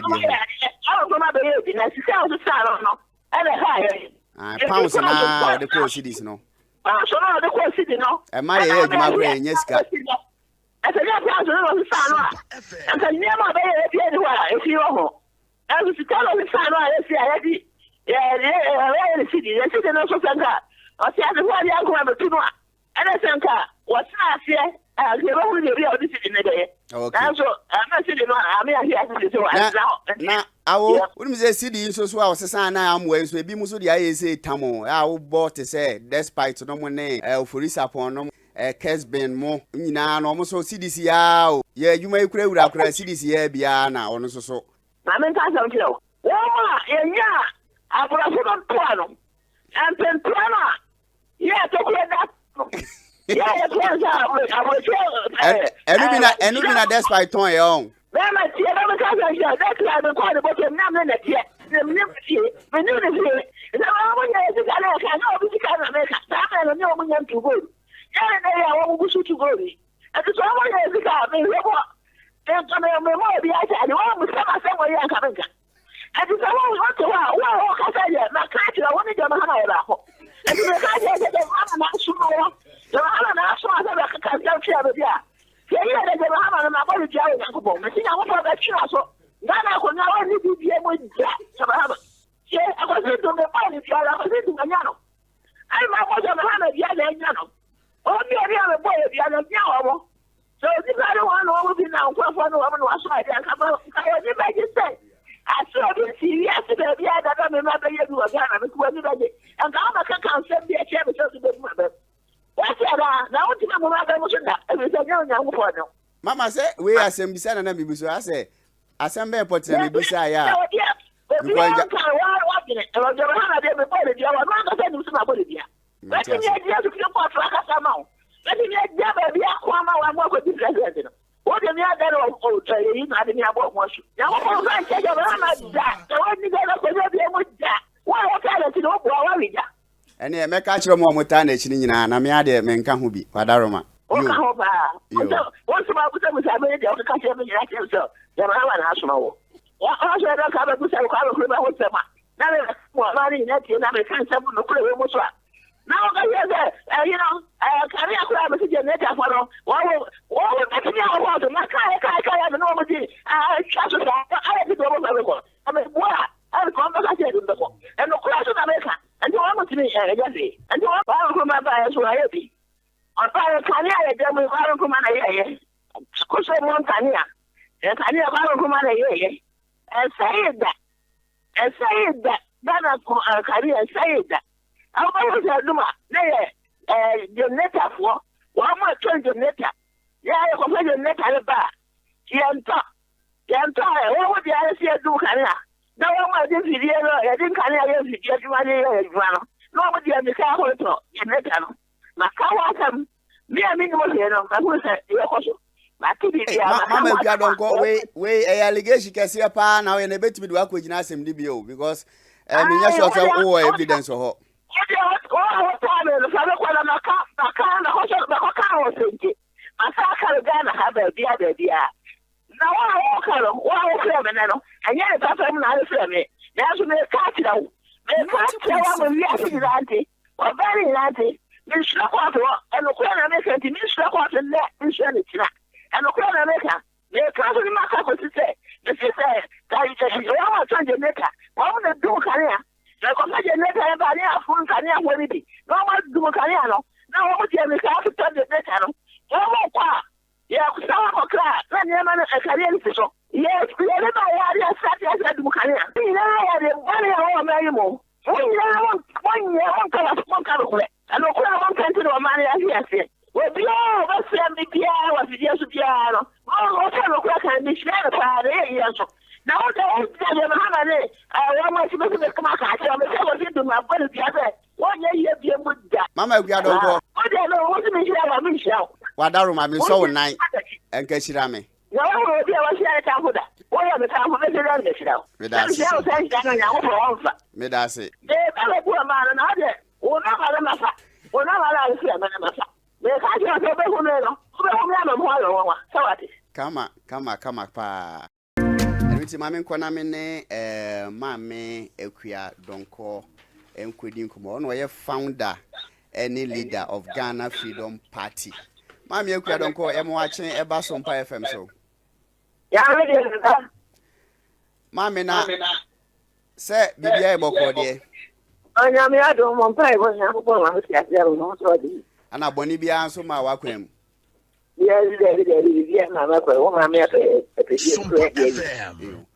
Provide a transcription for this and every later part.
Nkrumah ho. yɛ adeɛ. Kwame Nkrumah bɛyɛ bi na sika a ɔsesaa no no ɛna ɛhaa yɛn. Ah, Enti pounds pounds naa ɔde kɔɔ pounds cedis no. pounds no a ɔde kɔɔ cedi no Ɛma ɛna yɛyɛ ama adwuma yɛhia koraa yɛnyɛ sika. kɔɔ cedi no. Ɛsɛ nyɛ pounds no na ɔsesaa no a anka nneɛma a ɔbɛyɛ biara ni hɔ a efi wɔ ho. Nanso sika na ɔsesaa no a yɛsi a yɛde yɛ yɛ yɛyɛ ne sidi yɛ sidi no nso sɛ nka ɔte ase fo adeɛ nkoma bɛtu no a ɛna sɛ nka wɔtena aseɛ a nka yɛbɛhunu deɛ bi a ɔde sidi no bɛyɛ. Okay. Nanso ɛma sidi no a ame ahwe ase sisi wɔ Na antena hɔ nti na awo yɛ wonim sɛ sidi yi nso so a ɔsesa na amoa yi nso ebi mu nso de ayɛ sɛ tam o a wobɔ te sɛ despite no mo ne eh, oforisapɔn no eh, kesbin mo nyinaa no ɔmo so sidi si aa o yɛ adwuma yi kura wura kura sidi si aa biara na ɔno nso so. Ma menka asɛm nkyerɛ wo. Wɔn a yɛnyaa aborɔfo no mpoa no, mpempoa no a yɛ atokuro da no, yɛ a yɛtoa nsa aburokyerɛ Ɛno bi na ɛno bi na despite tɔn yɛ ɔn. Bɛrima tie na menka asɛm nkyerɛ wo, despite mekɔɔ ne bɔtɔm na me na teɛ, na menim ne fie, menim ne fie. Sɛ wɔn nyɛ sika na ɛka, na obi sika na meka, saa mmerɛ no ne wɔn nya ntu gold. Yɛ ne dɛ yɛ a wɔn gu so tu gold yi. Ɛti sɛ wɔn nyɛ sika a, mehwɛ bɔ, nka me me ma obi akyɛ ade, wɔn mu sɛm asɛm wɔ yi anka menka. Ɛti sɛ wɔn wɔte hɔ a, wɔn a wɔkasa deɛ, maka akyerɛ wɔn ne deɛ mahama yɛ baako. Ɛti meka akyerɛ sɛ deɛ mahama na asoma wɔ, deɛ mahama na asoma sɛ bɛkeka nsɛm kyerɛ me bi a, sɛ yi yɛ dɛ deɛ mahama no mabɔ no dua wɔ Nyankopɔn. Mesi Nyankopɔn bɛtwe aso. Ghana akonnwa wɔn ne bibie mu gya sɛ mahama. Tie, akwasi dum mebɔ ne dua, akwasi dum anya no. Ɛna mabɔ sɛ mahama dua na anya no. Wɔn mmienu a mebɔɔ yɛ dua no, mia wɔn. Sɛ onipa ne wɔn na wɔn bi na nkurɔfoɔ ne wɔn na wɔasɔ adeɛ anka ma nka wɔn ani bɛgye sɛ ase obi nsi wiase baabi a dada me ma bɛyɛ bi wɔ Ghana no wɔn ani bɛgye nka wɔn bɛkeka nsɛm bi akyerɛ me sɛ ɔde bɛbu m'abam. Wɔte anaa na wontumi mmu m'abam so da ɛfiri sɛ nyɛ Onyankopɔn ne wo. Mama sɛ wei asɛm bisa na na mebu so asɛ asɛm bɛn pɔtena mebusa yɛ a. Obiara nka wadwene ɛwɔ dwom ha na deɛ mebɔɔ ne dua wɔ no ankasa nim sɛ mabɔ ne dua. Mate Mɛtumi ase. agyina Supreme Court akasa ama wo. Mɛtumi agyina baabi ako ama wo ama akɔdi president no. Wode me ada no ɛyi na ade me abɔ ho asu. Nyankopɔn mfa nkyɛ sɛ bɛma da na wɔnni Ghana akonnwa bi mu da. Wo a wɔtaa n'akyi no woboa woawe gya. Ɛneɛ mɛka akyerɛ mo a motaa n'akyi no nyinaa na me adeɛ menka ho bi. Wadaroma. Woka Yo. ho paa. Yo. Sɛ wo nsɛm a wobusabusa me ne deɛ wokeka kyerɛ me nyinaa kyerɛ me sɛ Yamahama na asoma wo. Wɔasɔre dɛ nka bɛbusa me Kwame Nkrumah ho nsɛm a na me wɔ ɔman no nyinaa tie na meka nsɛm nokorɛ wɔ mu so a na wɔka kyerɛ sɛ ɛyi no kanea koraa mesi generator fo no wɔn wɔn bɛtumi a wɔwɔ so na kae kae kae me ne wɔn di atwa so saa ayɛ te deɛ wɔn fɛ mekɔ na meboa a ɛne kɔn bɛka sɛ ɛde mbɛkɔ ɛnokorɛ so na meka nti wɔn mutumi ɛnyɛ hwee nti wɔn Kwame Nkrumah baeɛ so ayɛ bi ɔbaeɛ kanea yɛ dɛm Kwame Nkrumah na yɛyɛ kosɛ mu nkanea nkanea Kwame Nkrumah na yɛyɛ ɛsɛe da Ɛsɛee da, Ghana ko ankanea ɛsɛee da. Wobɛhu sɛ adum a na yɛ ɛɛ generator foɔ, wɔn a tɔn generator. Yɛ a yɛkɔfa generator no ba a, yɛntɔ, yɛntɔ ɛ, wɔn mo deɛ ayɛ sɛ yɛdum kanea. Na wɔn a yɛde mfidie no, yɛde nkanea yɛ mfidie adwuma de yɛ adwuma no, na wɔn deɛ mika akɔtɔ generator no. Maka ho asɛm. Me a mennim hwee no, mahunu sɛ deɛ ɛkɔ so. Mate biribiara, maka Mama ho Akua asɛm a. Donkor, wei wei ɛyɛ allegation kɛseɛ paa na woyɛ na ebetumi de wakɔgyina asɛm de bio because eh, menyɛ Ae, sure sɛ wodeɛ, wowɔ wodeɛ, evidence wɔ hɔ. wodeɛ, wo a wotaa me no, fa me kɔ na maka, maka, mɛkɔsɔ, mɛkɔka wɔ sente. Masa aka no Ghana ha baabia baabia. Na wo a woka no, wo a wofrɛ me nnɛ no, ɛnyɛ ne papa mu na wode me. Nanso meka akyerɛ wo, meka akyerɛ wo ama 90.7 wiase FM. nyinaa nte, ɔbaa no nyinaa nte. Mensuro kɔɔto hɔ, ɛnokorɛ na meka nti, mensuro kɔɔto nnɛ, mensuro ne kyena. Ɛnokorɛ na meka, meka nso ne maka kɔsi sɛ, mese sɛ, wɔn a wɔtɔn generator, wɔn na dum kanea, na kɔfa generator no ba ne aforo nkanea hoɔ no bi, na wɔn adum kanea no, na wɔn deɛ meka atotɔ generator no, wɔn kɔ a, Yɛsan akɔ kra a, na nneɛma no nkanea no si so. Yɛ yɛde ba yɛ adeɛ asate ase adum kanea. Mo nyinaa yɛ ade bɔne a ɛwɔ ɔman yi mu. Mo nyinaa mo mo nyɛ monka monka nokorɛ. Na nokorɛ a monka nti na ɔman no ahwe aseɛ. Obiara a ɔbɛfrɛ me biara wɔ afidie so biara no, mo ɔka nokorɛ kan, mehyira no paa na ɛyɛ yie nso. Na wo deɛ wogyina deɛ Mahama ne wɔn akyi bɛsi me koma aka akyerɛ me sɛ wɔsi dum abɔ no dua sɛ wɔnyɛ yie bio mu da. Mama Akua Donkor. Wo deɛ no, wo se menhyira wo a, menhyira wo. Wadaroma, mesɔ wo nan, ɛnka hyira me. Na woahunu obi a wahyira ne tamfo da? Woyɛ me tamfo, mɛsi dɛn na mahyira wo? Meda Na ase. mehyira wo saa nhyira no, Onyankopɔn ɔmfa. Meda ase. Meba bɛbu ɔman no, na wo deɛ, wo nɔma no mafa, wo nɔma no a wofrɛ me no mafa. Meka kyerɛ wo sɛ wobɛhu me no, wobɛhu me ama me ho ayɛ wo nwanwa, sɛ woate? Kama, kama, kama paa. Ɛno nti ma menkɔ na me ne eh, Maame Akua Donkor nkɔdi nkɔmmɔ. Ɔno ɔyɛ founder ne leader of Ghana Freedom Party. Maame Akua Donkor, yɛma wakye ɛba Sompa FM so. Yàrá deɛ nsa. Maame na sɛ biribiara yɛ bɔkɔɔ deɛ. Onyame adom mo mpae bɔ Nyankopɔn ma mo te ase a mo so ɔde. Ana bɔne biara nso ma wakwan mu. Biara dabi dabi biribiara ma makwan wo maame apɛ apɛdie kura deɛ bi.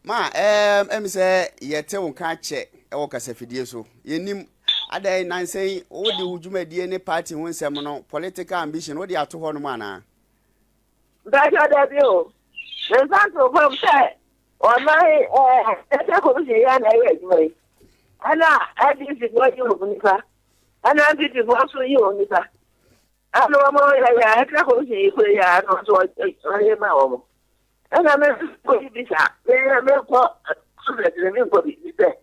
Ma ɛɛm ɛmi sɛ yɛte wo nka kyɛ ɛwɔ kasafidie so yɛnim adɛn nansa yi wode wo dwumadie ne party ho nsɛm no political ambition wode ato hɔ nom anaa? Mpakyɛw dabi o. Memfa nto fam sɛ ɔman ɛɛ ɛsɛ commission yi na ɛyɛ adwuma yi. Ɛna NDC foɔ yi wɔn nipa. Ɛna NPP foɔ nso yi wɔn nipa. Ɛna wɔn yɛ yɛ ɛsɛ commission yi kura yi a ɛna nso ɔyɛ ma wɔn. Ɛna me nkɔ bi bisa me me nkɔ conference me nkɔ bi sɛ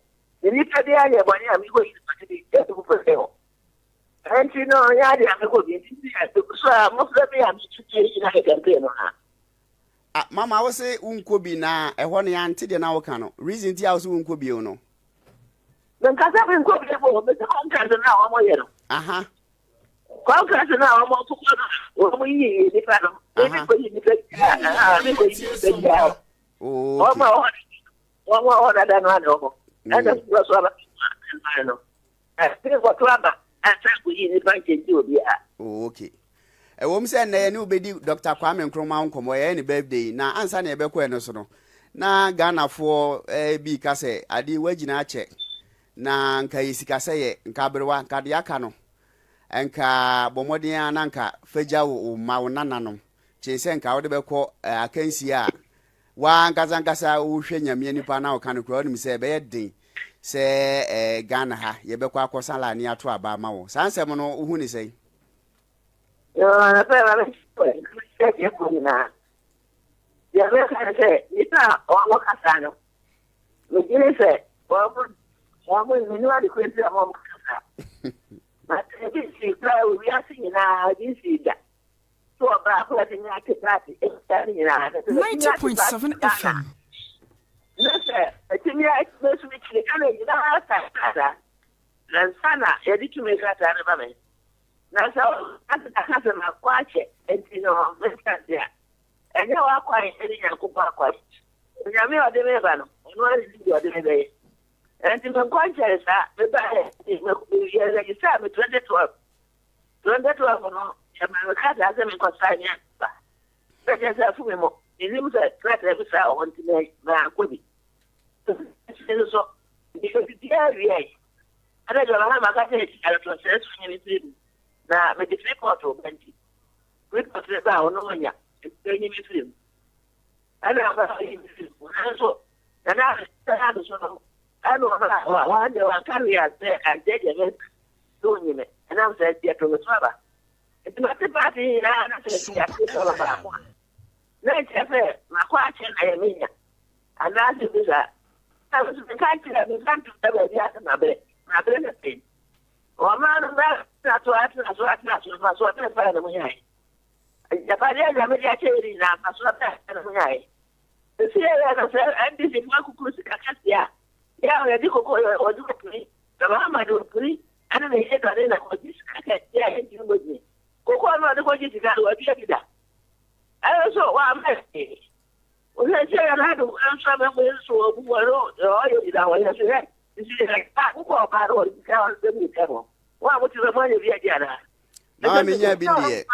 nipa bi ayɛ bɔne a me kɔ yi nipa bi ɛtu fɛ hɔ. Ɛnti no ɔnyɛ ade a mekɔ bi nti sɛ megu so a mofrɛ me a metu deɛ nyina yɛ campaign no ha. Ah mama wo se wo nkɔ bi na ɛhɔ no yɛante deɛ na woka no reason nti a wo se wo nkɔ bio no. Menka sɛ menkɔ bi o mese conference no a wɔn yɛ no. Aha. Conference no a wɔn kɔkɔ no wɔn yiyi nipa no. Aha. Menkɔ yi nipa biara menkɔ yi nipa biara. Oh, okay. Wɔn a wɔn wɔn a wɔn dada no ana wɔn. Ɛna so aba no. Ɛsene kɔto aba ansa kɔyi nnipa nkyɛnti obiara. Oh ok. Ɛwom sɛ nnɛ yɛne wo bɛdi Doctor Kwame Nkrumah ho nkɔmmɔ, ɛyɛ ne birthday, na ansa na yɛbɛkɔ ɛno so no, na Ghanafoɔ eh, bi ka sɛ adeɛ woagyina akyɛ, na nka yɛ sikasɛyɛ, nka aberewa, nka deɛ aka no, nka bɔ mmɔden ara na nka fa gya wo, wo mma, wo nananom, kyen sɛ nka wode bɛkɔ eh, akansie a Wo ara ankasa ankasa wohwɛ Nyame nipa na woka no koraa wonim sɛ ɛbɛyɛ den sɛ eh, Ghana ha yɛbɛkɔ akɔsa line ato aba ama wo. Saa nsɛm no wohu ne sɛn? Anɔpa yi ma mehyɛ atiefoɔ nyinaa. Deɛ mɛka ne sɛ nnipa a wɔn kasa no, medwene sɛ wɔn wɔn menim ade koro nti a wɔn kasa. Na ebi nsii koraa wɔ wiase nyinaa ebi nsii da. So ɔbaako a ɛtumi ate paati nsa no nyinaa no, sɛ ɛtumi ate paati 90.7 Ghana FM. na sɛ ɛtumi bɛsumi kyerɛ Ghana nyinaa sa krataa na nsa na yɛde tumi krataa no ba me na sɛ ɔka sɛ makɔ akyɛ nti no mensa nse a ɛnyɛ w'akwan ne Nyankopɔn akwan. Onyame a ɔde me ba no ɔno ara ne deɛ ɔde me bɛyɛ. Nti menkɔ nkyɛre saa mebaeɛ yɛ register me 2012 2012 no, yɛmaa me krataa sɛ menkɔsra me ba. Na kyerɛ sɛ afu me mo. Menim sɛ krataa bi saa wɔ hɔ nti mankɔ bi. Akyiri no nso, meyɛ biribiara wiei. Ɛna John Mahama ka kyerɛɛ Alɔtɔ sɛ so nye me firi mu. Na mede Freeport ba nti, Freeport no ba a ɔno ɔnya, nti ɔnyi me firi mu. Ɛna ɔba ɔyi me firi mu. Nanso, Nana Addo so no, ɛna ɔba a wɔn deɛ wɔanka hwee ansɛ ankyerɛ deɛ mɛka. sɛ onyi me, ɛnam sɛ nti ɛto me so aba. Nti mate paati yi nyinaa na sɛ mete ase sɛ ɔba baako a, na ɛkyerɛ sɛ makɔ akyɛ na yɛ menya, anaasɛ bi saa. Na me nso menka nkyerɛ, menka nto da baabi asɛ mabrɛ, mabrɛ ne sɛn. Ɔmaa no mmerɛ atena so, atena so, atena so, mfasoɔ bɛn paa na monyae? Agyapadeɛ a Nyame de akyɛ yɛn nyinaa, mfasoɔ bɛn na monyae? Sisi yɛ na sɛ NDC fo akukuru sika kɛseɛ a, yɛ a yɛde koko wɔde opiri na Mahama de opiri ɛne ne yere dɔne na kɔgye sika kɛseɛ a yɛntumi mmɔ din. Koko no ɔde kɔgye sika no wadua bi da. Ɛno nso wamma hwee. Wohwɛ sɛ yɛn ado nso abɛbɔ yɛn so wɔbu wɔn no ɔyɛ gyina hɔ yɛ so hwɛ nti yɛ akokɔ ɔbaa no wɔde sika wɔn sɛ mu sɛ mo wɔn a mote sɛ mo anyɛ bi adi anaa. Maa menya bi deɛ.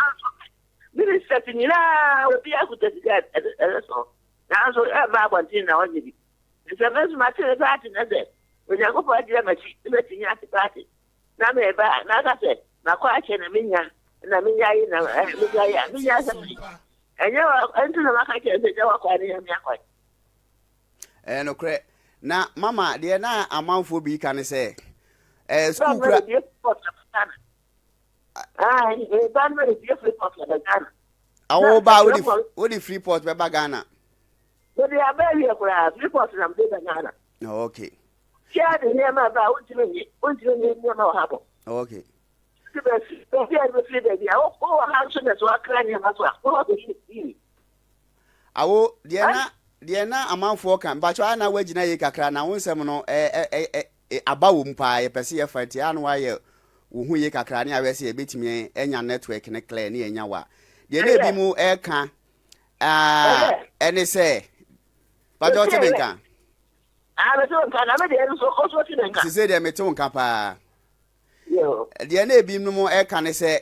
Ministers nyinaa obi akuta sika ɛsɛ so nanso ɛmma abɔnten na ɔnyɛ bi. Sɛ me nso mate me paati na sɛ Onyankopɔn agyina m'akyi na matumi ate paati na meba a, na aka sɛ makɔ akyɛ na menya na menya yi na menya yi a menya sɛ ɛnyɛ ɛnti na maka kyerɛ sɛ gya wakwan ne nyame akwan. Ɛyɛ nokorɛ. Na mama deɛ na amanfoɔ bi ka ne sɛ ɛɛ sukuu kura. Awo ba wode wode Freeport bɛba Ghana. Mede aba awie koraa Freeport na mede ba Ghana. Okay. Tia de nneɛma ba a wontumi nye wontumi nye nneɛma wɔ ha bɔ. Okay. Ti bɛ fi baabi a bɛfiri baabi a wowɔ ha nso na so akra nneɛma so a wowɔ bɛyi yie. Awo deɛ na. Deɛ na amanfoɔ ka, mpakyɛw ayɛ na woagyina yie kakra na wo nsɛm no ɛ ɛ ɛ ɛ aba wɔ mu paa, yɛpɛ sɛ yɛfa nti ayɛ na woayɛ wo ho yie kakra ne ahwɛ sɛ yɛbɛtumi anya network no clear ne yɛanya wo a. Deɛ na ebi mu ɛka aa ɛne sɛ, mpakyɛw wote me nka? Ah, mete wo nka, na me deɛ nso, wo nso wote me nka. Sesei deɛ mete wo nka paa. Deɛ na ebinom ɛka ne sɛ,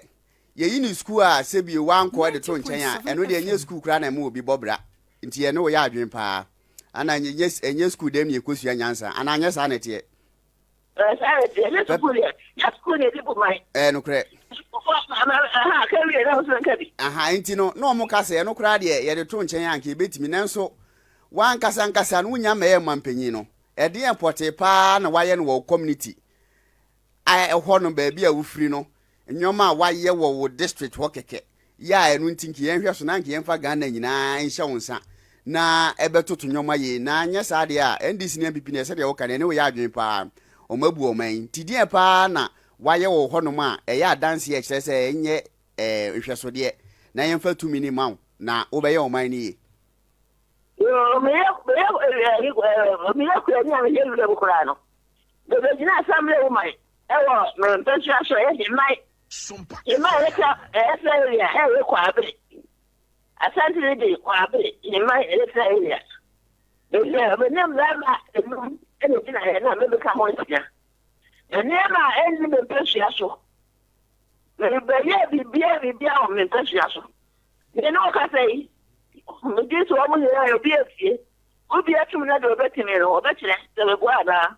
yɛyi no sukuu a sɛbio wankɔ de to nkyɛn a, ɛno deɛ ɛnyɛ sukuu koraa na ɛma obi bɔ bra. Nti yɛne wo yɛ adwene paa. Ana ɛnyɛ ɛnyɛ sukuu dɛm na yɛkɔsua nyansa, anaa anyɛ saa na ɛteɛ? Ɛɛ, saa na ɛteɛ. Ɛnyɛ sukuu deɛ, nyɛ sukuu na ɛdi bu man. Ɛɛ, nokorɛ. Sukuufoɔ ama, aha, ka wie na wo nso nka bi. Aha, nti no, na wɔn ka sɛ ɛno koraa deɛ yɛde to nkyɛn a anka yɛbɛtumi, nanso w'ankasa ankasa no wonnya mmɛyɛɛ ɔmanpanyin no, ɛdeɛn pɔtee paa na woayɛ no wɔ wo community a ɛhɔ no baabi a wofiri no, nneɛma a woayɛ wɔ wo district hɔ kɛkɛ yɛ a ɛno nti nka yɛnhwɛ so na anka yɛmfa Ghana nyinaa nhyɛ wo nsa na ɛbɛtoto nneɛma yie na anyɛ saa deɛ a NDC ne NPP no sɛdeɛ woka no ɛne wo yɛ adwene paa wɔn abu ɔman yi nti deɛn paa na woayɛ wɔ hɔnom a ɛyɛ adanseɛ a ɛkyerɛ sɛ ɛnyɛ ɛɛ nhwɛsodeɛ na yɛmfa tumi no ma wo na wobɛyɛ ɔman no yie. Yoo, meyɛ meyɛ ɛɛ meyɛ kuani a meyɛ wura mu koraa no, mebɛgyina assembly woman ɛwɔ me mpɛsua so ɛyɛ Hemman Hemman electoral electoral area ɛyɛ Kwaabere Asante region Kwaabere Hemman electoral area. Mehwɛ me ne mmarima enum ɛna gyina yɛ na mebɛka ho nsia. Nneɛma a ɛnni me mpɛsua so, mebɛyɛ biribiara biribiara wɔ me mpɛsua so. Me ne wo kasa yi, megye sɛ wɔn nyinaa obi afie. Obi atum na deɛ ɔbɛtumi no, ɔbɛkyerɛ sɛ meboa anaa.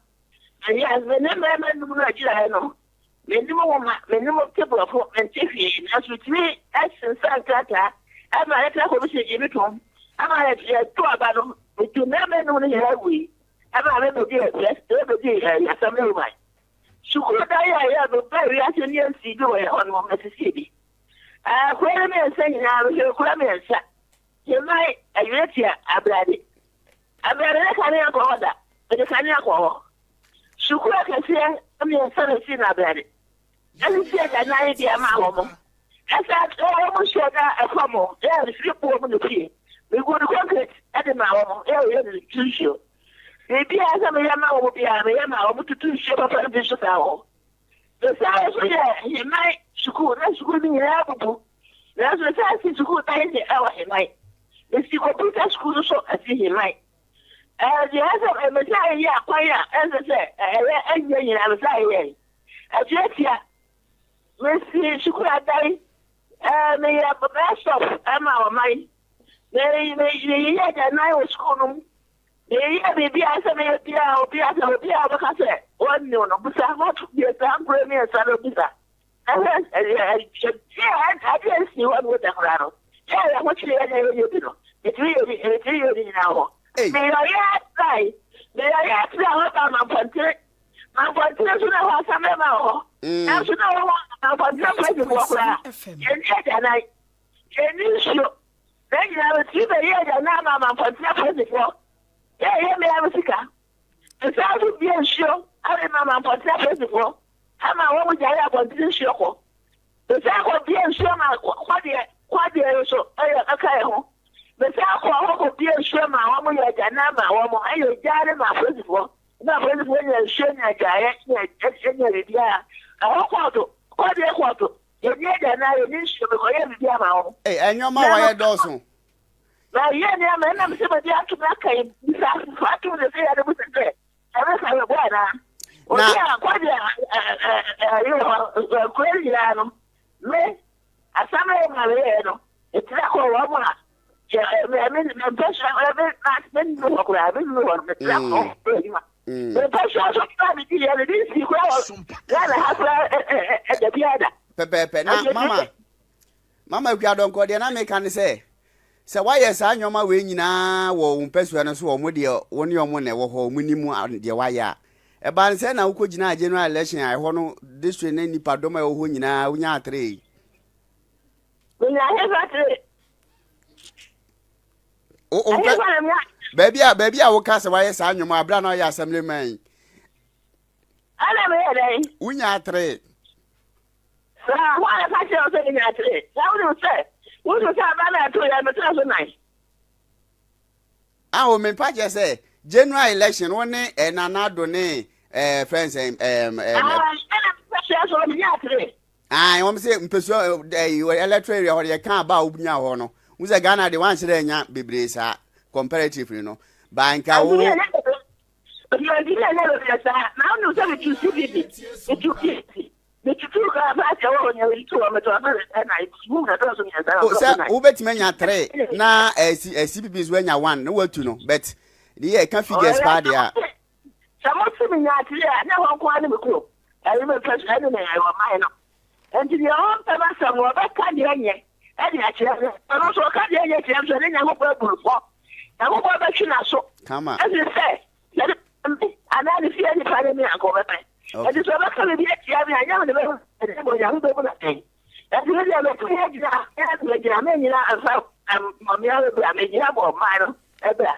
Meyɛ me ne mmarima num no agyinaeɛ no, mennim nwoma, mennim te borɔfo, mente hwee, nanso metumi sensan nkrataa ɛma yɛtra commission gye me tom, ɛma yɛto aba no, metu mmarima num no nyinaa wui, ɛma mebɛdi mebɛdi assembly woman. Sukuu dan a yɛ mebaa wiase ne yɛnsii bi wɔ yɛ hɔ no, masisi bi. Akura no mmiɛnsa nyinaa mehwɛ nkura mmiɛnsa. Yɛman awia tia abrade. Abrade ne kanea nkɔ hɔ da. Mede kanea kɔ hɔ. Sukuu akɛseɛ mmiɛnsa na esi no abrade. Ɛsisi agyanan bi ama wɔn. Ɛsɛ wɔn nsuo da ɛfam yɛ mfiri buo mu na pie. Megu no concrete de ma wɔn yɛ wɔyɛ no nsuo. Biribiara sɛ meyɛ ma wɔn biara meyɛ ma wɔn tutu nsuo papa no bi nso saa wɔ hɔ. Mesan nso yɛɛ Heman sukuu, na sukuu no nyinaa abubu. Nanso mesan sii sukuu dan de wɔ Heman. Mesii kɔmputa sukuu no nso asi Heman. Ɛɛ, deɛ ɛsɛ sɛ mesan yɛ akwan a ɛnsɛ sɛ ɛyɛ ɛnyɛ nyinaa mesan yɛe. Atuatua, mesii sukuu adan, ɛɛ, meyɛ bus stop ma ɔman. Me, me, meyeyɛ agyanan wɔ sukuu no mu. Meyɛ biribiara sɛ meyɛ biara obiara sɛ obiara ɔbɛka sɛ wɔnni no bisa wɔto bie saa nkuro mmiɛnsa no bisa ɛhwɛ ɛyɛ adeɛ nsi hɔ no da koraa no yɛ yɛ ho kyerɛ yɛ na yɛyɛ bi no metumi yɛ bi metumi yɛ bi nyinaa hɔ meyɛ yɛ atrae meyɛ yɛ atrae hɔ ba mampɔntere mampɔntere nso na hɔ asamɛma wɔ hɔ nanso na wɔ hɔ mampɔntere pɛsifoɔ koraa yɛnni agyanan yɛnni nsuo Na nyinaa metumi bɛyɛɛ agyanan maa mampɔntene apolisifoɔ. Yɛ ɛyɛ me ara me sika. Mesan nso bue nsuo de maa mampɔntene apolisifoɔ ama wɔn gyae abɔntene nsuo kɔ. Mesan kɔ bue nsuo ma kwadeɛ kwadeɛ nso ɛyɛ ɛka yɛ ho. Mesan kɔ hɔ kɔ bue nsuo ma wɔn yɛ agyanan ma wɔn ɛyɛ gyaare ma apolisifoɔ. Na apolisifoɔ nya nsuo nya gyaeɛ nya nya biribiara. Ɛhɔ kɔɔto kwadeɛ kɔɔto. Yɛnni agyanan, yɛnni nsuo, mekɔyɛɛ biribi ama wo. Ei, ɛnneɛma a wayɛ dɔɔso. Mayɛ nneɛma ɛnam sɛ mede ato me aka yi bisa fa ato ne sɛ yɛde bisa sɛ ɛbɛsa yɛbɔ anaa. Obi a kɔde ɛyɛ hɔ nkura nyinaa no me asɛm a ɛma meyɛɛ no ɛtira kɔ wɔn mu a mempɛ so mennu hɔ koraa mennu hɔ no metra kɔ adwuma mempɛ so so koraa medi yɛ mede nsi koraa wɔ Ghana ha koraa ɛda biara da pɛpɛɛpɛ na mama mama akua dɔnkɔ deɛ na meka ne sɛ sɛ woayɛ saa nneɛma wei nyinaa wɔ wo mpasua no so wɔn deɛ wo ne wɔn na ɛwɔ hɔ wɔn nim deɛ woayɛ a ɛbaa ne sɛ na wokɔgyinaa general election a ɛhɔ no district ne nnipadɔm a ɛwɔ hɔ nyinaa wonya atere yi Menya hefa tere. Baabi a baabi a woka sɛ wayɛ saa nnwom abira na ɔyɛ assembly man yi. Ɛna meyɛ dɛn? Wonya atere. Saa wɔn a ɛka kyerɛ wo sɛ menya atere. Na wonim sɛ wonim sɛ aba na ɛto yɛ metra so nan. Awo me pa kyerɛ sɛ general election wo ne eh, Nana Addo ne eh, friends eh, um, um, Ah, ɛna mpɛsua so no menya tere. Ah, wɔn sɛ mpɛsua eh, electoral area hɔ deɛ ka aba a wonya hɔ no. Wo sɛ Ghana de wanhyɛ dɛ anya bebree saa comparatively no. Ba nka wo. Ntumi anyɛ bebree saa. Na wonim sɛ metu CPP, metu PAC, metutu kaa party ɛwɔ hɔ nyɛ metutu hɔ metu aba ɛna mu na dɔɔso mmiɛnsa na Oh, sɛ wobɛtumi anya three na eh, C, eh, CPP nso anya one na watu no but ne yɛ ɛka figures paa deɛ a. Sɛ mo se menya three a na ɛhɔ nko ara ne me kurom ɛne me pɛ so ɛne me ɛwɔ man no nti deɛ ɔmpɛ m'asɛm no ɔbɛka deɛ ɛnyɛ ɛde akyerɛ me ɔno nso ɔka deɛ ɛnyɛ kyerɛ me sɛ ne Nyankopɔn abu no fɔ Nyankopɔn bɛtwe n'aso Kama. ɛfiri sɛ sɛ ne me anaa ne fie nipa ne me anka ɔbɛpɛ ɛnti sɛ ɔbɛka biribi atia me a nyɛ me ne bɛhu ɛde bɔ Nyame bɛbu no atɛn ɛnti me deɛ mɛtumi agyina mɛgyina mɛnyina mfa mmea no bra mɛgyina bɔ ɔman no ɛbra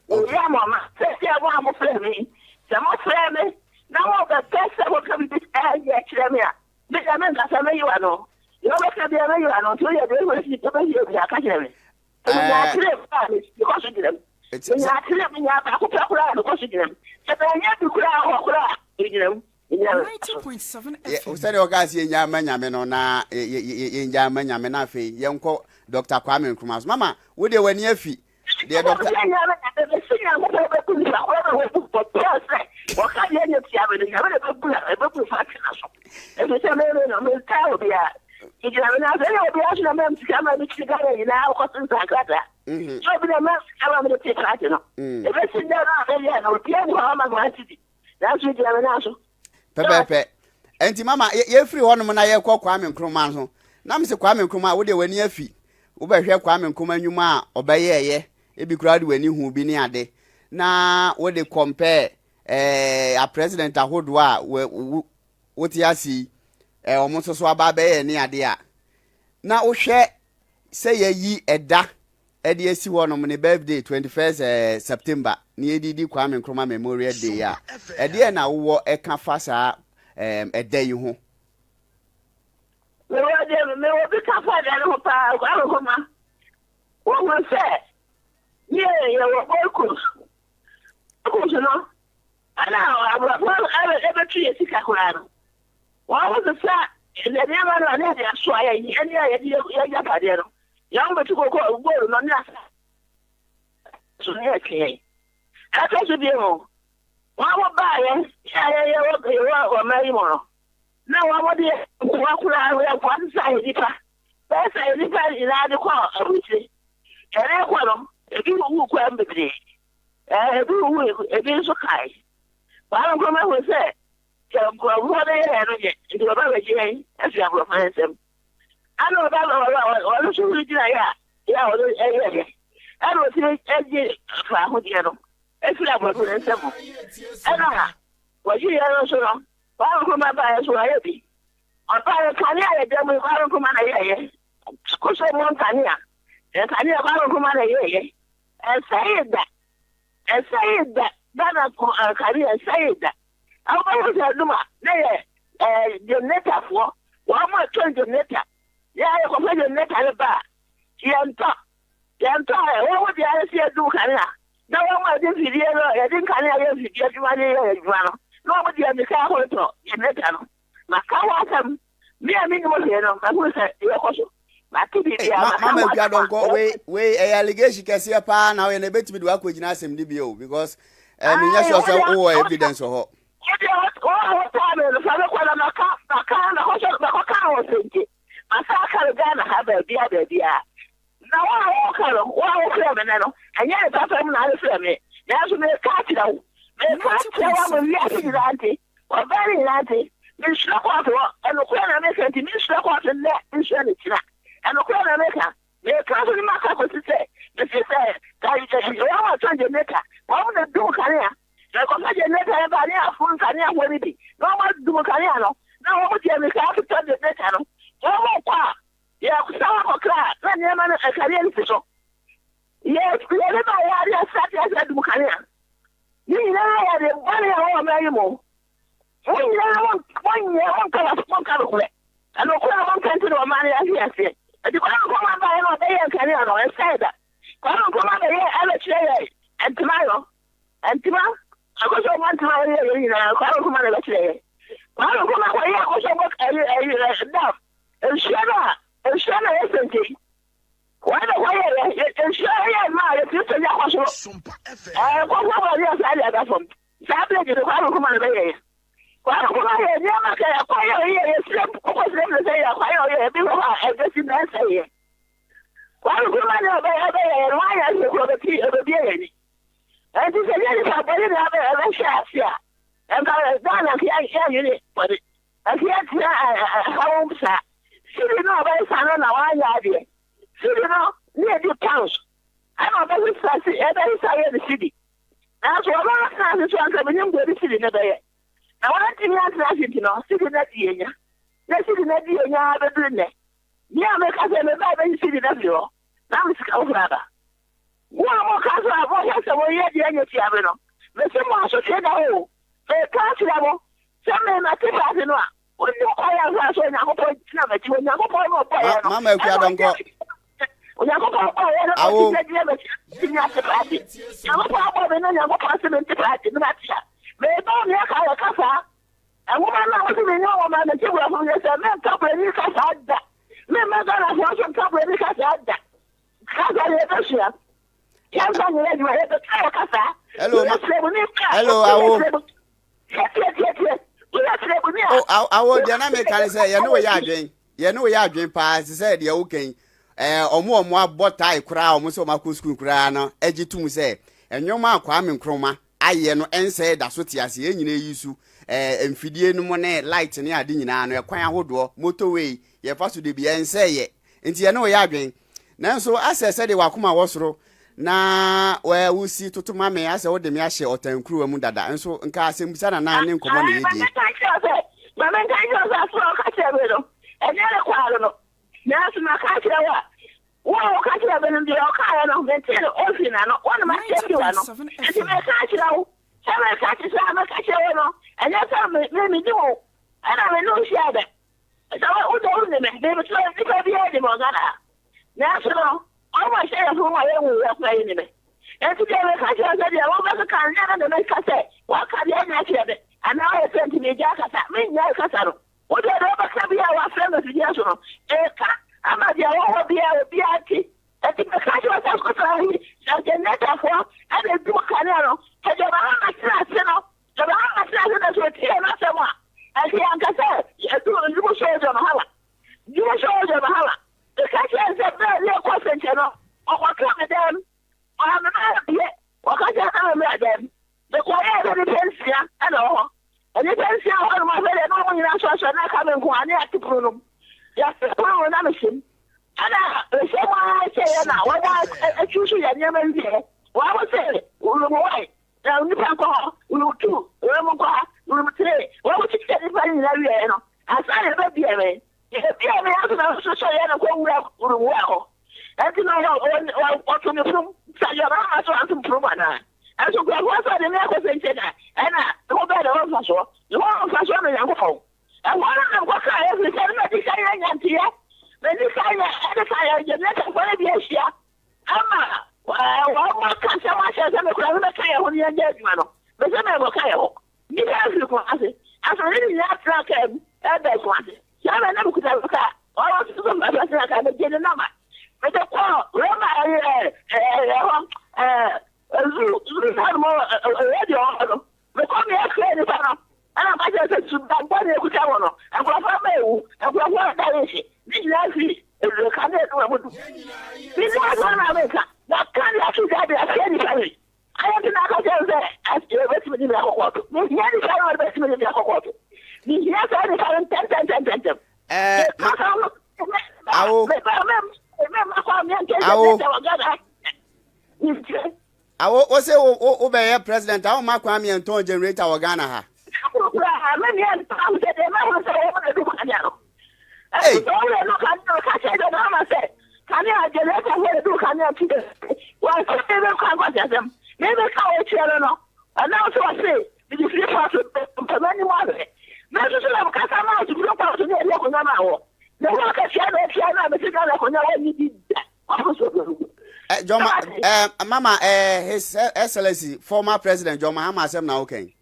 Wɔyɛ ama ɔma sɛsɛ mo a mofrɛ me yi, sɛ mofrɛ me na mobɛpɛ sɛ moka biribi ɛyɛ kyerɛ me a, me deɛ menkasa, mɛyi w'ano. Deɛ wobɛka biara mɛyi w'ano, nti woyɛ deɛ wobɛsi wobɛsi obi a, ka kyerɛ me. Sɛ menya atere a, mekɔ so gyina mu. Menya atere, menya baako pɛ koraa a, mekɔ so gyina mu. Sɛ manya bi koraa hɔ koraa a, megyina mu. Sɛdeɛ ɔkaa sɛ yɛnya ma nyame no na yɛngya ma nyame no afei yɛnkɔ Dr. Kwame Nkrumah so. Mama, wo deɛ w'ani afi deɛ dɔkta. Deɛ nyame na bɛsi Nyankopɔn bɛbu nipa korɔ na wɔbu bɔtɔɔ sɛ wɔka deɛ nyɛ tia me no nyame na bɛbu na ɛbɛbu fa tena so ɛfiri sɛ meme no mentaa obiara megyina me nan so ɛnyɛ obiara so na mam sika ma mekyiri Ghana nyinaa wokɔ so nsa nkrataa sɛ obi na mam sika ma mede te party no ɛbɛsi nnɛ no a mɛyɛ no obiara ni hɔ a ɔma me bi nanso megyina me nan so pɛpɛɛpɛ ɛnti mama yɛfiri hɔnom na yɛkɔ Kwame Nkrumah so na mese Kwame Nkrumah wo deɛ w'ani afi wobɛhwɛ Kwame Nkrumah nnwuma a ɔbɛyɛɛyɛ ebi koraa de w'ani hu bi ne ade na wode compare eh, a president ahodoɔ a wote ase yi eh, wɔn nso so aba abɛyɛ ne ade a na wohwɛ sɛ yɛyi ɛda ɛde asi hɔnom ne birthday 21st eh, September na yɛde di Kwame Nkrumah Memorial Day a, ɛdeɛ na wowɔ ɛka fa saa eh, ɛda yi ho? Mewɔ deɛ mewɔ bi ka fa ɛda no ho paa Kwame Nkrumah. Wɔhu sɛ yɛ yɛwɔ Gold Coast. Gold Coast no ɛna aborɔfo ɛbɛtu yɛ sika koraa no. Wɔn ho sesa nneɛma no a ne yɛde asoa yɛ ɛne a yɛde yɛ agyapadeɛ no. Yɛn bɛtu koko gold no ne asa so ne ɛtwe yɛn. Ɛtɔ so bio no, wɔn a wɔbaeɛ a yɛyɛ wɔ ɔman yi mu no, na wɔn de nkoa koraa yɛ nkoa sesa yɛ nipa. Bɛyɛ sɛ yɛ nipa nyinaa de kɔ aburukyire. Yɛde kɔ no, ebi wuwu kwan bebree. Ebi wuwu, ebi nso kae. Kwame Nkrumah hu sɛ sɛ nkurɔfoɔ no yɛɛ no nyɛ, nti wɔba bɛgye yɛn afiri aborɔfo no nsam. Ɛna ɔba no ɔno ɔno nso huri gyina yɛ a yɛ a ɔno ɛyɛ yɛ ɛna ɔtumi gye fa ahodeɛ no efiri aborɔfo no nsam ɛna wɔgye yɛ no nso no Kwame Nkrumah baeɛ nso wayɛ bi ɔbaeɛ kanea yɛ dɛm yi Kwame Nkrumah na yɛyɛ koso mu nkanea nkanea Kwame Nkrumah na yɛyɛ ɛnsɛe da ɛnsɛe da Ghana nkanea ɛnsɛe da Wobɛhu sɛ adum a na yɛ ɛɛ generatorfoɔ, wɔn a tɔn generator. Yɛ a yɛkɔfa generator no ba a, yɛntɔ. Yɛntɔ a wɔn deɛ ayɛ sɛ yɛdum kanea. Na wɔn a yɛde mfidie no, yɛde nkanea yɛ mfidie adwuma de yɛ adwuma no, na wɔn deɛ mmirika akɔtɔ generator no. Maka ho asɛm. Me a mennim hwee no, mahunu sɛ deɛ ɛkɔ so. Mate biribiara, maka ho Mama asɛm Akua a. Donkor, wei wei ɛyɛ allegation kɛseɛ paa na woyɛ na ebetumi de wakɔgyina asɛm de bio because eh, menyɛ Ae, sure sɛ wo deɛ, wowɔ evidence wɔ hɔ. Wo deɛ, wo a wotaa me no, fa me kɔ na maka, maka, makɔhyɛ, makɔka no wɔ Sente. Masan aka no Ghana ha baabiara baabiara. Na wo a woka no, wo a wofrɛ me nnɛ no, ɛnyɛ ne papa mu na wode me, nanso mereka akyerɛ wo, mereka akyerɛ wo ama wiase nyinaa nte, ɔbaa no nyinaa nte. Mensuro kɔɔto hɔ, ɛnokorɛ na meka nti, mensuro kɔɔto nnɛ, mensuro no kyena. Ɛnokorɛ na meka, meka nso ne maka kɔsi sɛ, mese sɛ, wɔn a wɔtɔn generator, wɔn na dum kanea, na ɛkɔfa generator no ba ne aforo nkanea hoɔ no bi, na wɔn adum kanea no, na wɔn deɛ meka atotɔ generator no, wɔn kɔ a, Yɛsan akɔkra a, na nneɛma no nkanea no si so. Yɛ yɛde ba yɛ ade asate ase adum kanea. Ne nyinaa yɛ ade bɔne a ɛwɔ ɔman yi mu. Mo nyinaa mo monyɛ monka monka nokorɛ. Ɛnokorɛ a monka nti na ɔman no ahwe aseɛ. Enti Kwame Nkrumah baeɛ na ɔbɛyɛɛ nkanea no, ɛnsɛe da. Kwame Nkrumah bɛyɛɛ ɛbɛkyerɛ yɛn. Ntoma yɔ. Ntoma. Akosombo ntoma a wɔyɛ yɛ nyinaa Kwame Nkrumah na ɛbɛkyerɛ yɛ. Kwame Nkrumah kɔyɛ Akosombo ɛyi ɛyi dam. Nsuo no a nsuo no a ɛyɛ sente yi. Wɔn na kɔyɛ yɛ nsuo no yɛ mma a yɛtumi pagya kɔ soro. Ɛɛ nkɔfoɔ bɔ yɛ saa de aba fam. Saa bridge no Kwame Nkrumah na ɛbɛyɛ yɛ. Kwame Nkrumah yɛ nneɛma kɛ ɛkwan yɛ ɔyɛ yɛ srem kɔkɔ srem na sɛ yɛ kwan yɛ ɔyɛ ebi wɔ hɔ a ɛbɛsi na ɛsɛ yɛ. Kwame Nkrumah ne ɔbɛyɛ ɔbɛyɛ yɛn ho ayɛ hwee kura ɔbɛti ɔbɛbie yɛn ani. Ɛnti sɛ yɛ nipa bɔne na abɛ ɛbɛhyɛ ase a, ɛnka Ghana nka yɛnwene bɔne. Ɛnka yɛtena ɛhaw mu saa. Sidi no ɔbɛyɛ saa no na wanyɛ adeɛ. Sidi no ne yɛdi pounds. Ɛna ɔbɛsesa si ɛbɛsesa yɛ ne sidi. Nanso ɔno atena ase so anka menim deɛ ɔde sidi no bɛyɛ. Na wantumi antena ase nti no sidi no adi yɛn nya. Na sidi no adi yɛn nya bɛduru nnɛ. Me a meka sɛ meba abɛyi sidi no afiri hɔ na me sika foforɔ aba. Mo a moka sɛ mohwɛ sɛ moyɛ deɛ ɛnyɛ tia me no, mese mo asotwe da hɔ o. Meka akyerɛ mo sɛ me mate saase no a, wonnim kwan a mfaa so Onyankopɔn gyina m'akyi. Onyankopɔn na ɔbɔeɛ no. Mama Akua Dɔnkɔ. Onyankopɔn bɔeɛ no na ɔte gyina m'akyi gyina ate paate. Nyankopɔn abɔ me na Nyankopɔn se mente paate, mate a. Meba me aka yɛka saa. Nwoma no a wose menni nwoma no mete borɔfo mu sɛ menka buroni kasa da. Memma Ghanafoɔ nso nka buroni kasa da. Kasa deɛ yɛbɛsua. Yɛmfa nyɛ adwuma yɛbɛka yɛ kasa. Hello, ma. Hello, awo. Oh, awo deɛ na meka ne sɛ yɛne wo yɛ adwen yɛne wo yɛ adwen paa te sɛ deɛ woka yi ɛɛ ɔmo ɔmo abɔ tae koraa ɔmo sɛ ɔmo akɔ sukuu koraa no agye tum sɛ ɛnwoma a Kwame Nkrumah ayɛ no ɛnsɛe da so te ase. Yɛn nyinaa yi su ɛɛ mfidie no mu ne light ne ade nyinaa no ɛkwan ahodoɔ motorway yɛfa so de bi ɛnsɛe yɛ nti yɛne wo yɛ adwen nanso asɛ sɛdeɛ wakoma wɔ soro na wosi toto ma me asɛ wode me ahyɛ ɔtankuruwa mu dada nso nka asɛmbusa na na ne nkɔmmɔ na yɛdie. Ma menka nkyerɛ wo sɛ asɛm a woka kyerɛ me no ɛnyɛ ne kwaa no nanso maka akyerɛ wo a Wo a woka kyerɛɛ me no, deɛ ɔkaeɛ no, metee no, ɔmfiri n'ano. Wo na mate afiri w'ano. Enti mereka akyerɛ wo, sɛ mereka te sɛ a meka kyerɛ wo no, ɛnyɛ sɛ me, me, menni wo, ɛna me ne wo hyiaa da. Sɛ wo, wo deɛ wonni me, me, me, nnipa biara nni me wɔ Ghana ha. Nanso no, wɔn a ɛhyɛ yɛn ho ma yɛnwu yɛ koraa yi ni me. Enti deɛ meka kyerɛ wo sɛ deɛ wobɛkeka no, nyɛ me na meka sɛ, woaka deɛ ɛnyɛ akyerɛ me, anaa woayɛ sɛ nti megyae kasa. Mennyae kasa no. Wo deɛ, deɛ wobɛka biara a wɔafrɛ me afidie so no, meka ama deɛ ɛwɔ hɔ biara, obiara nte. Enti meka kyerɛ wo sɛ kɔsra yi, sɛ generatorfoɔ na ɛdum kanea no, sɛ John Mahama tena ase no, John Mahama tena ase na sɛ ɔtie n'asɛm a, ɛnka yɛanka sɛ dum sɔɔ John Mahama. Dum sɔɔ John Mahama. Meka kyerɛ no sɛ berɛ a yɛrekɔ Sɛnkyɛ no, ɔkɔka me dɛm, ɔha me ma abie, wɔka kyerɛ sɛ memmra dɛm. Mekɔyɛɛ sɛ nnipa nsia na ɛwɔ hɔ. Nnipa nsia wɔ hɔnom afei deɛ na wɔn nyinaa soasoa na aka me nko ara ne yɛate pono no mu. Yɛate pono no na mehyɛ mu. Ɛna mehyɛ mu ara kyɛeɛ na wɔn atwi so yɛ nneɛma wieɛ. Wɔn se room one na nnipa nkɔ hɔ, room two room nkɔ ha, room three. Wɔn kyekyɛ nnipa no nyinaa wieɛ no, ansa na yɛbɛbie me. Ebia me ara na nso sɛ yɛ no kɔ wura wura hɔ. Ɛnti na ɔto ne prom sɛ yɛ ɔbɛma so anto prom anaa. Ɛnso nkurɔfoɔ sɛ ɔde me akɔ sɛ nkyɛ na ɛna ne ho bɛyɛ ne ho mfasoɔ. Ne ho mfasoɔ no Nyankopɔn. Ɛhɔ no na mekɔkaa ɛfiri sɛ ne madi kan anya nteyɛ. Madi kan yɛ ɛde kan yɛ generatorfoɔ no bi ahyia ama wɔn aka asɛm ahyɛ sɛ mekura me bɛka yɛ ho ne yɛnyɛ adwuma no. Mese menkɔka yɛ ho. Nnipa afiri Kumasi. Asɔre no nyinaa tenaa kaa mu baa Kumasi. Saa bere no na mekuta me kaa. Ɔno nso so mfa tena kaa. Megyee ne nɔma. Mede kɔɔ Roma ɛhɔ zoo zoo hɔnom radio hɔ no. Mekɔ mea frɛɛ nnipa no ɛna meka kyerɛ sɛ suban bɔne ekuta wɔn no, nkurɔfoɔ ama ewu, nkurɔfoɔ ada rehye. Ne nyinaa firi kanea adwuma mu du. Mennim asɛm na meka. Wɔka de ato dwa de afrɛ nnipa yi. Adɛn nti na aka kyerɛ no sɛ yɛbɛtumi de me akɔ kɔɔto? Mehia nipa no a ɔde bɛtumi de me akɔ kɔɔto. Mehia saa nipa no ntɛmntɛmntɛmntɛm. Ɛɛ, ma, awo. Awo. Awo, wo se wo wo wobɛyɛ president a woma kwan meɛntɔn generator wɔ Ghana ha. Hey. John Ma, eh, Mama, eh, His Excellency, former President John Mahama asɛm na woka yi.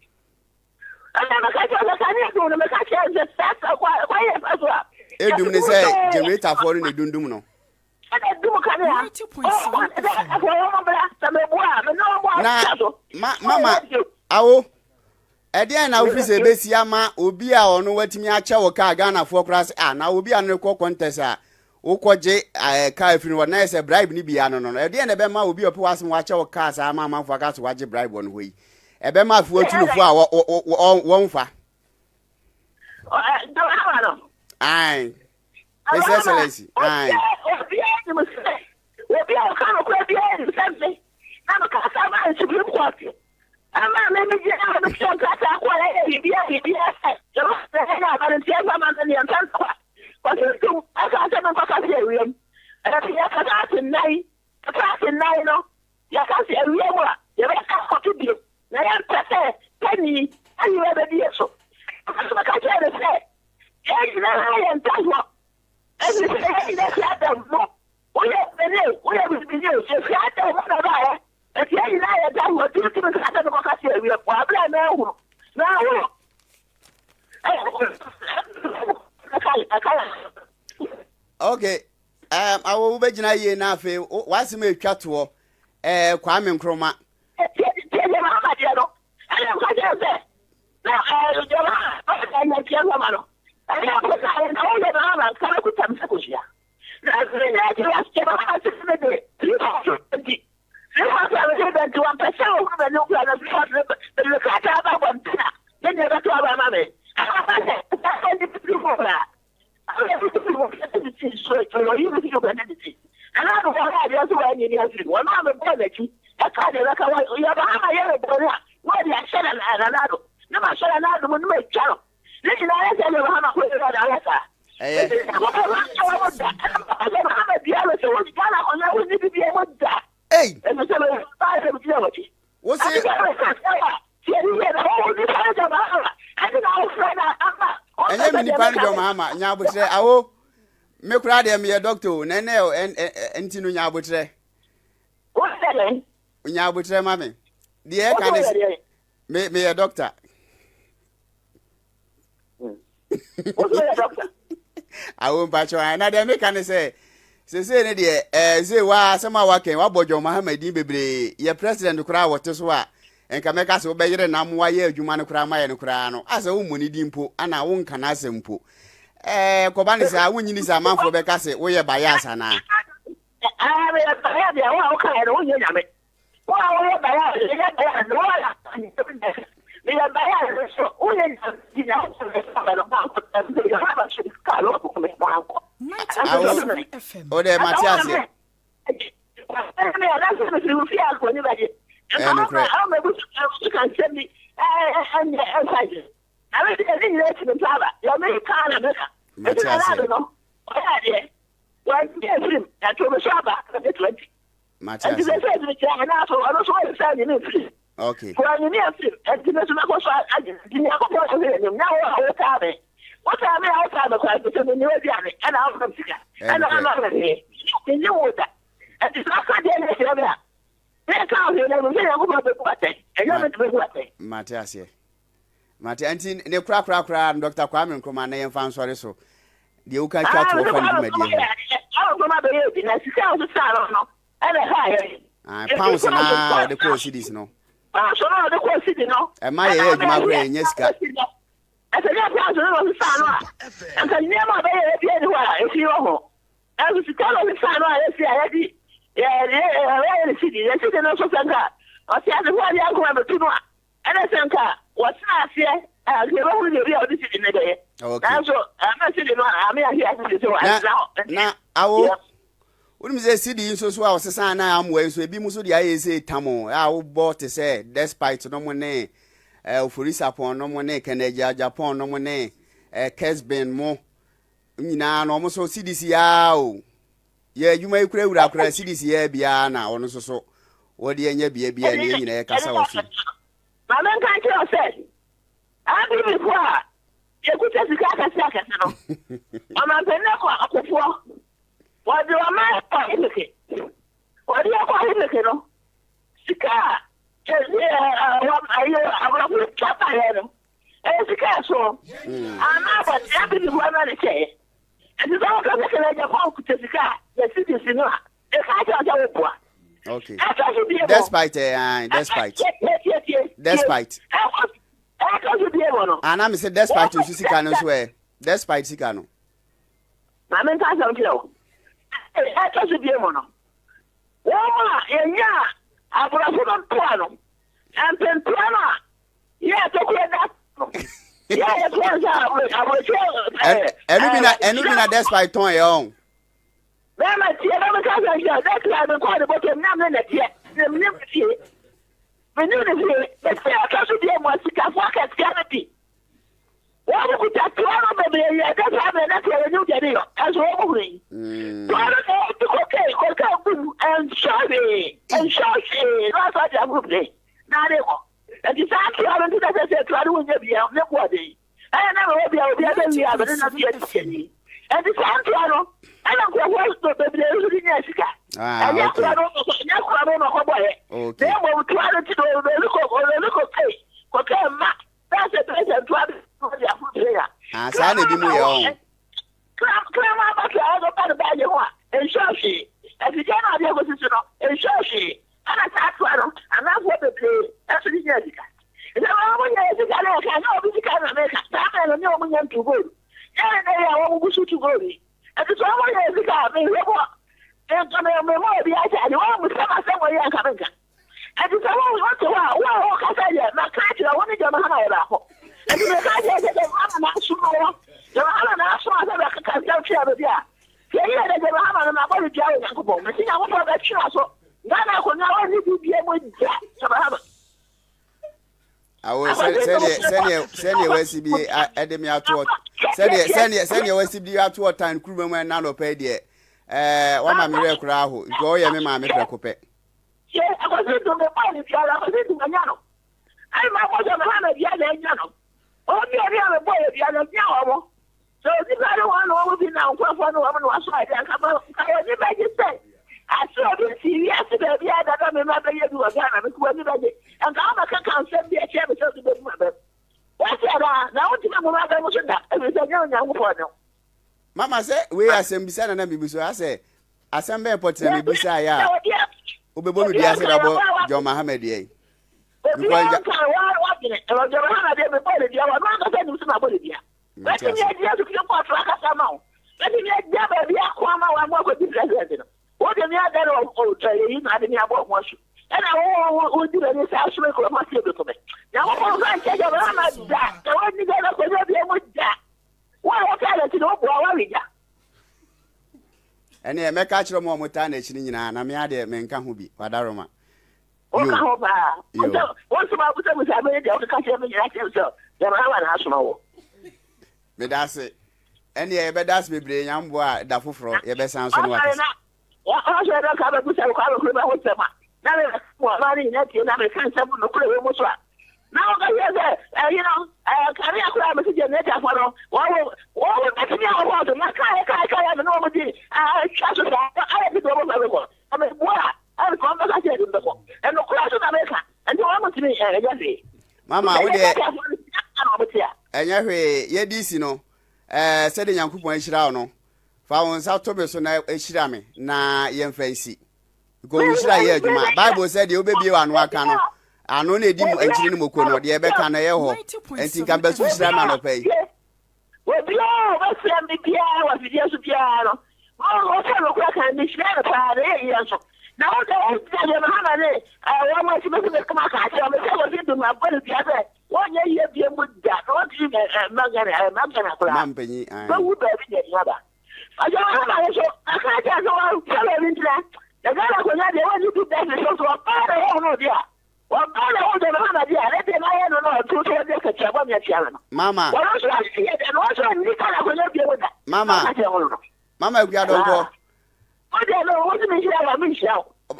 Ɛna meka kyerɛ sɛ kanea dum no meka kyerɛ sɛ saa kwan yɛ fa so a. Edum ne sɛ generatorfoɔ no na edundum no. Ɛna dum kanea. Ɔwɔ wɔn bra sɛ meboa a me ne wɔn bɔ ahyɛ so. Na ma mama awo ɛdeɛn na wofiri sɛ ɛbɛsi ama obi a ɔno watumi akyɛ wo kaa Ghanafoɔ koraa sɛ ah na obi a no rekɔ contest a wokɔgye eh, kaa firi no hɔ na yɛ sɛ bribe no bia no no no ɛdeɛn na ɛbɛma obi a ɔpɛ w'asɛm wakyɛ wo kaa saa ama amanfoɔ aka sɛ wagye bribe wɔ no hɔ yi ɛbɛma afei watu no fo a wɔmfa Ae. His Excellency. Ae. Obiara nim sɛ obi a ɔka nokorɛ biara nim sɛ me na mekasa ma Supreme Court ɛma me megyina hɔ mekyerɛ nkrataa kɔ ɛyɛ biribiara biribiara sɛ yɛbɛsɛ ɛnyɛ aba no nti ɛmfa ma me neɛ mfa nkɔ kɔsi ntom ɛka sɛ menkɔka sɛ awiem ɛnti yɛkasa ase nnan ɛka ase nnan no yɛka sɛ awiem a yɛbɛka kɔto bio na yɛmpɛ sɛ pani ayiwa bɛdi yɛ so ɛnso meka kyerɛ no sɛ yɛn nyinaa yɛ ntafoɔ ɛfiri sɛ yɛn nyinaa fi Adam mu woyɛ bibini o woyɛ bibini o yɛfi Adam mu na baeɛ ɛti yɛn nyinaa yɛ ntafoɔ nti wotumi nka sɛ mekɔka sɛ awie wɔ aberɛ a manhunu manhunu Okay, um, awo wobɛgyina yie na afei w'asɛm a ɛtwa toɔ eh, Kwame Nkrumah. Tie deɛ mahama deɛ no ɛna nka kyerɛ sɛ na deɛ mahama ɛna tie mahama no ɛna nka sɛ na woyɛ mahama nka bɛkuta me sɛ kɔhyia na afei na ɛkyerɛ sɛ mahama sɛ me de 320 320 nti wɔmpɛ sɛ wɔhunu m'anim kora na 320 mede me krataa ba abɔnten a ne deɛ bɛto aba ama me ɛna sɛ sɛ nnipa bi mu koraa Ei! Wo se. Ɛnyɛ me nipa no John Mahama nya abotrɛ awo me koraa deɛ meyɛ doctor o na ɛnɛ nti no nya abotrɛ nya abotrɛ ma me deɛ ɛka ne me meyɛ doctor Awo mpakyɛw ae na deɛ meka ne sɛ sesei ne deɛ ɛɛ sei waa asɛm a waka yi wabɔ John Mahama din bebree yɛ president koraa a wɔte so a nka mɛka sɛ wobɛyere nam wayɛ adwuma no koraa ma yɛ no koraa no asɛ wommɔ ne din mpo ana wonka n'asɛm mpo ɛɛ kɔba ne saa wonyini sɛ amanfoɔ bɛka sɛ woyɛ bias anaa. Ɛɛ meyɛ bias deɛ wo a wokaeɛ no wonyɛ nyame. Wo a woyɛ bias, meyɛ bias, wo a meyɛ bias nso woyɛ Awo, o de mate aseɛ. Ɛyɛ nokorɛ. Mate aseɛ. Mate Ɛnti ase. sɛ sɛ ɛtumi kyerɛ anaa so ɔno nso wɔyɛ sɛ anyini mfiri. Okay. Kò anyini afiri ɛnti me nso mɛkɔ so agye nti Nyankopɔn na ɔhwɛ anim na wo a wotaa me wotaa me a wotaa me kwan so sɛ menni w'aduane ɛna woma me sika ɛna Ɛnokorɛ. woma me hwee menni wo da ɛnti sɛ ɔka deɛ no kyerɛ me a menka wo hwee na mmom sɛ Nyankopɔn bɛbu atɛn ɛnyɛ me na mɛbu atɛn. Mate aseɛ. Mate, nti ne kora kora koraa no Dr. Kwame Nkrumah na yɛmfa nsɔre so. Deɛ woka twa Ah, toɔ mese fa ne Kwame dwumadie Nkrumah ho. yɛ adeɛ. Kwame Nkrumah bɛyɛ bi na sika a ɔsesaa no no ɛna ɛhaa yɛn. Ah, Nti pounds pounds na ɔde kɔɔ pounds cities no. pounds no a ɔde kɔɔ city no Ɛma ɛna yɛyɛ ama adwuma koraa yɛhia yɛnya sika. city no. Ɛsɛ nyɛ pounds no na ɔsesaa no a anka nneɛma a ɔbɛyɛ yɛ biara ni hɔ a efi wɔ ho. Nanso sika na ɔsesaa no a yɛsi a yɛde yɛ yɛ yɛ ne city. Yɛ city no nso sɛ nka ɔte ase fo ɔde ankoma bɛtu no a Ɛne sɛ nka wɔtena aseɛ a, nka yɛbɛhunu deɛ bi a wɔde sidi no bɛyɛ. Okay. Nanso ama sidi no ame ahwe ase sisi hɔ Na antena hɔ. Nti na awo yɛ wonim sɛ sidi yi nso so a wɔsesa na amoa yi nso ebi mu nso deɛ ayɛ sɛ tam o a wobɔ te sɛ despite no mo ne eh, oforisapɔn no mo ne kɛnɛgya japan no mo ne eh, kesben mo nyinaa no wɔn nso sidi si aa o yɛ adwuma yi kura wura kura sidi si aa biara na wɔn nso so wɔde anya bia bia ne yɛn nyinaa yɛkasa wɔ so yi. Ma menka nkyerɛ wo sɛ, Abibifo a yɛkuta sika akɛse akɛse no, ɔmanpanin kɔ akofoɔ, wɔde ɔman kɔ keke. Wɔde yɛn kɔ Ahemeke no, sika a yɛde aborɔfo twa baeɛ no, ɛyɛ sika ɛso. Ama abɔde abibifoɔ no ne kyɛɛ. Ɛnti sɛ wɔka sɛ kɛlɛ Japan kuta sika a yɛsi de si no a, ɛka kyerɛ sɛ woboa. Okay. Ɛtɔ so bie mu. Despite eh, uh, despite. Despite. Ɛtɔ so bie mu no. Ana mi sɛ despite nso sika no nso ɛ despite sika no. Maame nka asɛm kyerɛ wo. Ɛtɔ so bie mu no, wɔn a yɛnyaa aborɔfo no ntoa no, mpempeɛ no a yɛ atokuro da no, yɛ a yɛtoa nsa aborɔkyerɛ. Ɛnu bi na ɛnu bi na despite tɔn yɛ ɔn. Bɛrima tie na meka asɛm kyerɛ wo, despite me kɔɔ ne bɔtɔm nam ne nɛteɛ, na menim ne fie. Menim ne fie, mese ɛtɔ so bie mu a sikafoɔ akɛseɛ no bi. Wɔn kuta toa no bebree yɛ dɛ saa bere na toa wɔn deɛ de yɔ ɛnso wɔn hunu yi. Toa no na wɔde kokain kokain gu mu ɛnhyɛ hwee ɛnhyɛ hwee na wɔafa de agu plane na ade kɔ. Nti saa toa no nti na sɛ sɛ toa no wonya bi a ne bo ɔden. Ɛna na mewɔ bi a obi abɛwie a mene na tua tikyani. Nti saa toa no ɛna nkurɔfoɔ bebree nso de nya sika. Ɛnyɛ toa no ɛnyɛ toa no na ɔkɔbɔeɛ. Na mmom toa no ti na ɔlɔli ɔlɔli kokain kokain ma. Ah, saa na ebi mu yɛ ɔn. Kraman abatoɔ a wɔde ba no baagye ho a, nhyɛ hwee. Afidie no a wɔde akɔsisi no, nhyɛ hwee. Ɛna saa atoa no, amanfoɔ bebree nso de nya sika. Sɛ wɔn nyɛ sika no ɛka, nyɛ obi sika na meka. Saa mmerɛ no, ne wɔn nya ntu gold. Nyɛ nnɛ yi a wɔn gu so tu gold yi. Ɛti sɛ wɔn nyɛ sika a, mehwɛ mu a, nka memmɔ obi akyɛ ade. Wɔn mu sɛm asɛm wɔ yi a nka menka. Enti sɛ wo wote hɔ a, wo a worekasa deɛ, maka akyerɛ wo ne John Mahama yɛ baako. Enti meka akyerɛ sɛ John Mahama na asoma wo. John Mahama na asoma sɛ bɛkeka nsɛm kyerɛ me bi a, hwɛ yie dɛ John Mahama no mabɔ no dua wɔ Nyankopɔn. Mese Nyankopɔn bɛtwe w'aso. Ghana akonnwa wɔnni bi bie mu da, John Mahama. Awo sɛdeɛ sɛdeɛ sɛdeɛ wasi bi ɛde mi ato sɛdeɛ sɛdeɛ sɛdeɛ wasi bi ato ɔtan kuruma mu ɛna nɔpɛ deɛ ɛɛ wama mi werɛ koraa ho nti ɔyɛ mi maame prɛko pɛ. Tie, Akwasi dum me bɔɔ ne dua no, Akwasi dum anya no. Ɛna mabɔ sɛ Mahama dua na anya no. Wɔn mmienu a mebɔɔ yɛ dua no, anya wɔn. Sɛ onipa ne wɔn na wɔn bi na nkurɔfoɔ ne wɔn na wɔasɔ adeɛ anka ma nka wɔn ani bɛgye sɛ ase obi nsi wiase baabi a dada me ma bɛyɛ bi wɔ Ghana no wɔn ani bɛgye. Nka wɔn bɛkeka nsɛm bi akyerɛ me sɛ ɔde bɛbu m'abam. Wɔte anaa? Na wontumi mmu m'abam so da, ɛfiri sɛ nyɛ Onyankopɔn ne wo. Mama sɛ wei asɛmbisa na na mebisa asɛ Asɛm bɛn pɔtee na mibisaeɛ a wobɛbɔ me dua sɛ mabɔ John Mahama dua yi? Because John Mahama deɛ mebɔ ne dua wɔn ankasa nim sɛ mabɔ ne dua. Bɛtumi agyina Supreme Court akasa ama wo. Bɛtumi agyina baabi ako ama wo ama akɔdi president no. Wode me ada no ɛyi na ade me abɔ ho asu. Ɛna wo wodi m'ani saa soro nkurɔfoɔ sie bi kome. Nyankopɔn mfa nkyɛ John Mahama da. Na wɔnni Ghana kɔnyɛ bi mu da. Wo a wɔkaa n'akyi no woboa woawe gya. Ɛneɛ mɛka akyerɛ ɔmo a ɔmo taa n'akyi no nyinaa na me ara deɛ menka ho bi. Wadaroma. Woka ho paa. Yo. Sɛ wo nsɛm a wobusabusa me ne deɛ wokeka kyerɛ me nyinaa kyerɛ me sɛ Yɛmahama na asoma wo. Meda ase. Ɛneɛ yɛbɛda ase bebree Nyame boa a da foforɔ yɛbɛsan so ne wakasa. Ɔsɛ dɛ ka bɛbusa me Kwame Nkrumah ho nsɛm a, na me wɔ ɔman no nyinaa tie na meka nsɛm nokorɛ wɔ mu so a, na wɔka kyerɛ sɛ ɛyi no ɛɛ kanea koraa mesi generator fo no wɔn wɔn bɛtumi awɔ hɔ so na kae kae kae a me ne wɔn di atwa so saa ayɛ bi de wɔn fa bɛkɔ na meboa a ɛne wɔn bɛka sɛ ɛde bɛkɔ ɛnokorɛ so na meka ɛnti wɔn mutumi ɛnyɛ hwee. Mama wo deɛ ɛnyɛ hwee yɛdi si no ɛɛ sɛdeɛ Nyankopɔn ahyira wo no Fa wo nsa to me so na hyira me na yɛmfa nsi. Because wo nhyira yɛ adwuma. Bible sɛ deɛ wobɛbie w'ano aka no, ano na ɛdi mu nkyiri ne moko no, deɛ ɛbɛka no ɛyɛ hɔ. Enti nka mpɛ so hyira me anɔpa yi. Obiara a ɔbɛfrɛ me biara wɔ afidie so biara no, ɔka nokorɛ kan, mehyira no paa na ɛyɛ yie nso. Na wo deɛ wogyina deɛ Mahama ne wɔn akyi bɛsi me kɔn aka akyerɛ me sɛ wɔsi dum abɔ no dua sɛ wɔnyɛ yie bie mu da na wɔntumi mma Ghana mma Ghana koraa. Bɛwu baabi deɛ ɛde aba. Ɔsɛ Mahama no so aka akyerɛ sɛ wɔmfa baabi ntena na Ghana akonnwa deɛ wɔnyi bi da so so ɔbaa na wɔn no deɛ a wɔbaa na wɔn deɛ Mahama deɛ a ne deɛ n'ayɛ no na ɔto so wɔde akatua bɔ ne atua no no. Mama. Wɔn nso ayɛ deɛ no wɔn nso nni Ghana akonnwa bie mu da. Mama. Mama Akua Donkor.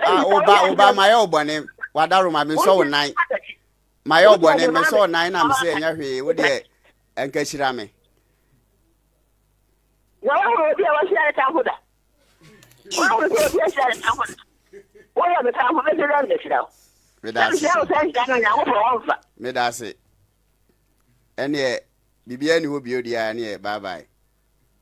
Ah, wo ba, wo ba, mayɛ wo bɔne. Wadaroma, mesɔ wo nan. Mayɛ wo bɔne, mesɔ wo nan na mesɛ ɛnyɛ hwee. Wo deɛ, ɛnka hyira me. Na woahunu obi a wahyira ne tamfo da? Woahunu sɛ obi ahyira ne tamfo da? Woyɛ me tamfo, mɛsi dɛn mehyira wo? Meda Na ase. mehyira wo sɛ nhyira no Onyankopɔn ɔmfa. Meda ase. Ɛneɛ biribiara ni hɔ bio deɛ a ɛneɛ bye bye.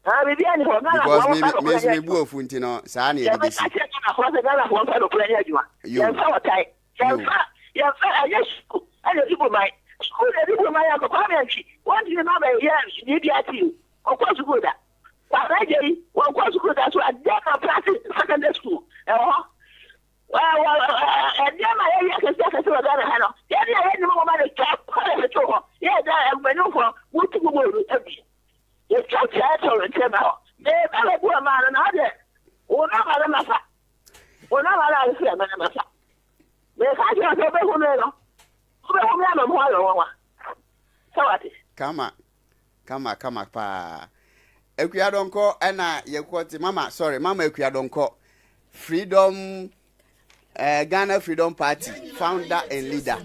Ah, biribiara ni hɔ. Ghanafoɔ Because me momfa me nokorɛ nso nyɛ me bu adwuma. afu nti no saa na yɛde Yɛbɛka bɛsi. akyerɛ Ghanafoɔ sɛ Ghanafoɔ mfa nokorɛ nyɛ adwuma. Yo. Yɛmfa ɔtan. Yo. Yɛmfa yɛmfa ɛnyɛ sukuu ɛna ɛdi bu man. Sukuu na ɛdi bu man a Kwame Antwi wɔntumi ma bɛyɛ biribi ate yi. Ɔkɔ sukuu da. Kwame Agyei wɔnkɔ sukuu da so adeɛ ma prase secondary school ɛwɔ hɔ. Nneɛma a yɛyɛ akɛse akɛse wɔ Ghana ha no, yɛn a yɛnnim nwoma no twa kɔlɛs to hɔ. Yɛyɛ dɛ mpanimfoɔ wotu gu bɔɔlu agu. Yɛtwa kyerɛ to nkyɛn hɔ. Meba bɛbu ɔman no na ɔdeɛ wo nɔma no mafa. Wo nɔma no a wofrɛ me no mafa. Meka kyerɛ sɛ wobɛhu me no, wobɛhu me ama me ho ayɛ nwanwa. Sɛ wate? Kama. Kama kama paa. Akua Donkor ɛna yɛkɔ te mama sorry mama Akua Donkor freedom eh, Ghana Freedom Party founder and leader.